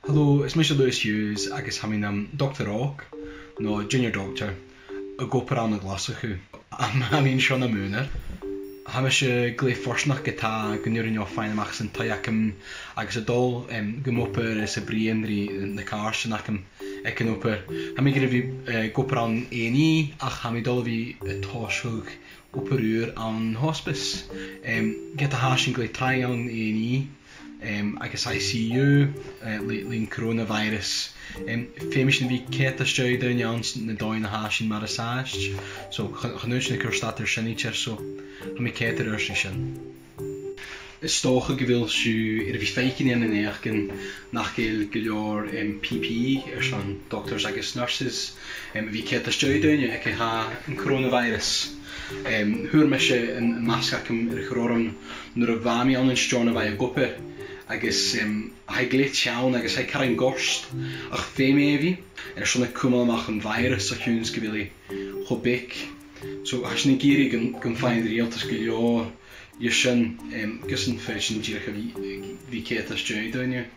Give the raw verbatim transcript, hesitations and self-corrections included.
Hello, is mise Lewis Hughes agus tha mi nam dotair òg, no junior doctor, ag obair ann an Glaschu. Tha mi, tha mi an seo nam aonar. Tha mise glè fortanach ge-tà gun urrainn dhomh faighinn a-mach às an taigh agam agus a' dol, em, gam obair is a' bruidhinn ri na càirdean agam aig an obair. Tha mi gu bhith, eh, ag obair ann an A and E, ach tha mi dol a bhith a' tòiseachadh obair ùr ann an hospice. Em, ged a tha sinn glè tràth ann an A and E, em, agus I C U, eh, le, leis an coronavirus. Em, feumaidh sinn a bhith ceart às dèidh daoine anns na dòighean a tha sinn mar as àbhaist. So, chan, chan urrainn sinn a chur stad air sin idir, so tha mi ceart air adhart ri sin. Is dòcha gu bheil sibh air a bhith faicinn ann an naidheachdan nach eil gu leòr, em, P P E airson doctors agus nurses, em, a bhith ceart às dèidh daoine aig a tha an coronavirus. Em, fhuair mise an, an masg agam air a chur orm nuair a bha mi ann an Steòrnabhagh ag obair, agus, em, tha e glè teann agus tha e caran goirt, ach feumaidh e a bhith airson a' cumail a-mach am bhìoras a chionn 's gu bheil e cho beag. So, tha sinn ag iarraidh gun, gum faigh an riaghaltas gu leòr dhe sin, em, gus am faod sinn dìreach a bhith, bhith ceart às dèidh daoine.